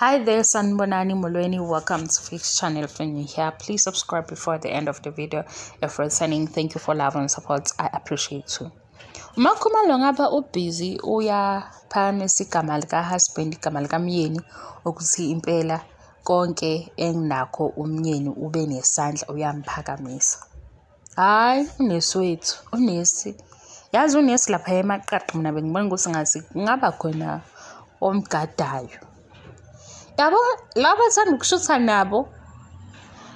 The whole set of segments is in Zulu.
Hi there, Sanbonani Molweni. Welcome to Fix Channel. If you're here, please subscribe before the end of the video. If returning, thank you for love and support. I appreciate you. UMaKhumalo ngapha ubhizi uyaphakamisa igama lika-husband, igama likamyeni, ukuthi impela konke enginakho umyeni ube nesandla, uyamphakamisa. Hhayi, unesi wethu, unesi. Yazi unesi lapha emaqaqa, mina bengibona ukuthi ngathi kungaba khona omgadayo. Yabo, laba bathanda ukushutha nabo,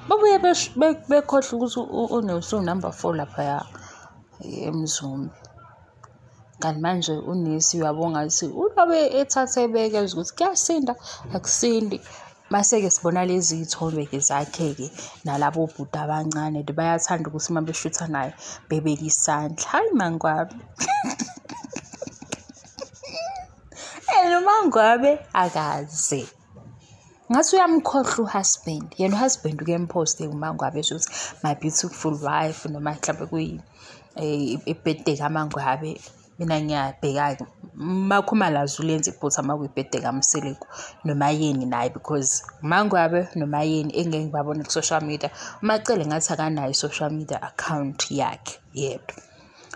babuye bekhohlwe ukuthi unesi unumber 4 laphaya eMzumbe. Kanti manje unesi uyabonga ngathi ulobe ethathe ebeke ukuthi kuyasinda, akusindi. Mase-ke sibona lezi y'thombe-ke zakhe-ke nalabo bhuti abancane, bayathanda ukuthi uma beshutha naye bebeke isandla. Hhayi MaNgwabe. And uMaNgwabe akaze. Ngathi uyamkhohlwa uhusband. Yena uhusband ukemphoste uMaNgwabe esho ukuthi my beautiful wife, noma mhlampe kuyi ibirthday kaMaNgwabe. Mina ngiyabheka-ke uMaKhumalo azulenza iphutha uma kuyibirthday kaMseleku noma yini naye, because uMaNgwabe noma yini engeke ngibabone ku-social media. UMaCele ngathi akanayo i-social media account yakhe yedwa.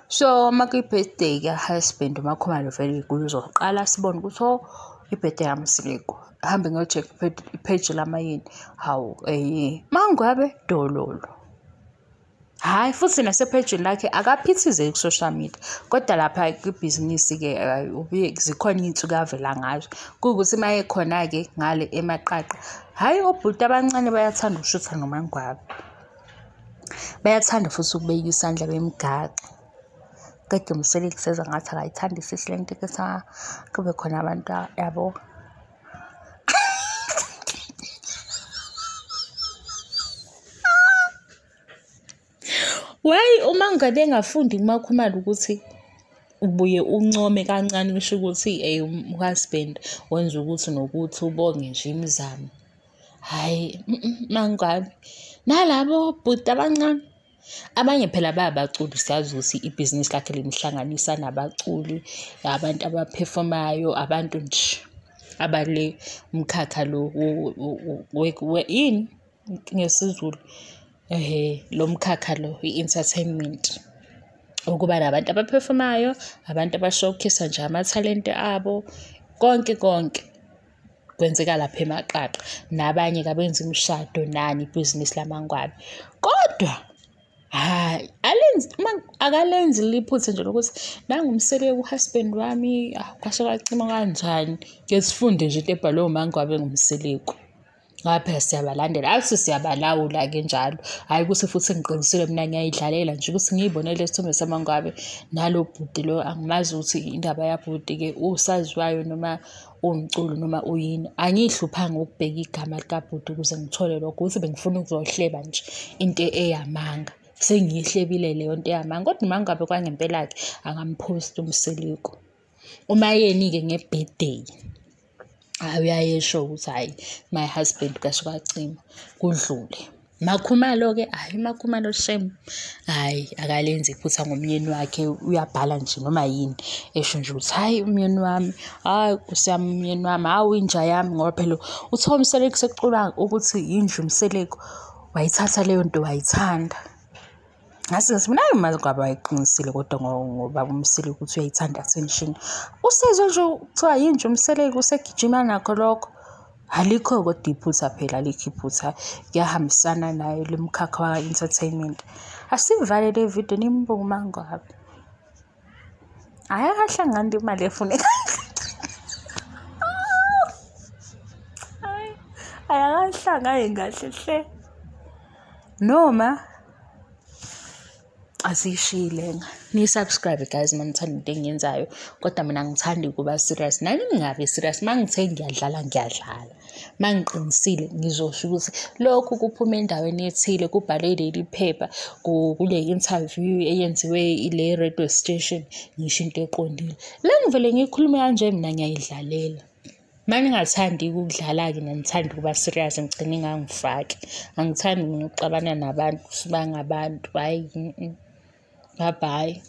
So uma kuyi-birthday ka-husband uMaKhumalo vele kuzoqala sibone ukuthi oh ibirthday kaMseleku, ahambe ngiyo-check ipage lamayini. Hawu, MaNgwabe dololo. Hhayi, futhi nasephejini lakhe akaphithizeli ku-social media, kodwa lapha kwibhizinisi-ke zikhona iy'nsuku avela ngazo. Kuwukuthi uma ekhona-ke ngale emaqaqa, hhayi obhuti abancane bayathanda ukushutha noMaNgwabe. Bayathanda futhi ukubeka isandla bemgaxe. Kodwa uMseleku sezwa ngathi akayithandisisi le nto, kube khona abantu yabo. Why uMaNgwabe engafundi kuMaKhumalo ukuthi ubuye uncome kancane usho ukuthi uhusband wenza ukuthi nokuthi ubonge nje imizamo. Hhayi, MaNgwabe. Nalabo bhuti abancane. Abanye phela bayabaculi, siyazi ukuthi ibhizinisi lakhe limhlanganisa nabaculi, abantu abaphefomayo, abantu nje abale umkhakha lo yini ngesiZulu. Lo mkhakha lo, i-entertainment, ukuba nabantu abaphefomayo, abantu abashowcase nje amathalente abo, konke konke kwenzeka lapha emaqaqa. Nabanye-ke abenza imishado nani, ibhizinisi laMaNgwabe. Kodwa hhayi, alenzi akalenzi liphutha nje lokuthi nanguMseleku uhusband wami, kwase kwacima kanjani. Ke sifunde nje into ebhalwe uMaNgwabe nguMseleku. Ngapha siyabalandela, akuthi siyabalawula-ke njalo. Hhayi ukuthi futhi ngiqinisile mina ngiyayidlalela nje ukuthi ngiyibonele isithombe saMaNgwabe nalo bhuti lo. Angimazi ukuthi indaba yabhuti-ke usaziwayo noma uwumculo noma uyini. Angiyihluphanga ukubheka igama likabhuti ukuze ngithole lokho, ukuthi bengifuna ukuzohleba nje into eyamanga. Sengiyihlebile leyo nto eyamanga. Kodwa uMaNgwabe kwangempela-ke angamphosti uMseleku. UMaYeni-ke nge-birthday, hhayi uyayesho ukuthi hhayi my husband kwase kwacima kudlule. MaKhumalo-ke, hhayi uMaKhumalo shame, hhayi akalenzi iphutha ngomyeni wakhe, uyabhala nje noma yini esho nje ukuthi hhayi umyeni wami, hhayi nkosi yami umyeni wami, hawu inja yami. Ngoba phela uthiwa uMseleku sekuculwa ukuthi yinja uMseleku, wayithatha leyo nto wayithanda. Ngase ngithi mina uMaNgwabe wayeqinisile kodwa ngoba uMseleku ukuthi uyayithanda attention. Usezwe nje kuthiwa yinja uMseleku, usegijima nakho lokho. Alikho kodwa iphutha phela, alikho iphutha, kuyahambisana naye lo mkhakha wa-entertainment. Asivale le video nimbuke uMaNgwabe. Ayakahlangani imali efunekayo. Ayakahlangani kahle hle. Noma asishiyile. Ni-subscribe guys uma nithanda into engiyenzayo, kodwa mina ngithanda ukuba serious. Nami ngingabi serious, uma ngithe ngiyadlala ngiyadlala. Uma ngiqinisile ngizosho ukuthi lokhu kuphuma endaweni ethile, kubhalwe leli phepha kule interview eyenziwe ile radio station, ngisho into eqondile. Le ngivele ngiyikhulume kanje mina ngiyayidlalela. Uma ningathandi ukudlala-ke, ngithanda ukuba serious, ngigcine ngangifaki. Angithandi mina ukuxabana nabantu, sibangabantu, hhayi. Bye bye.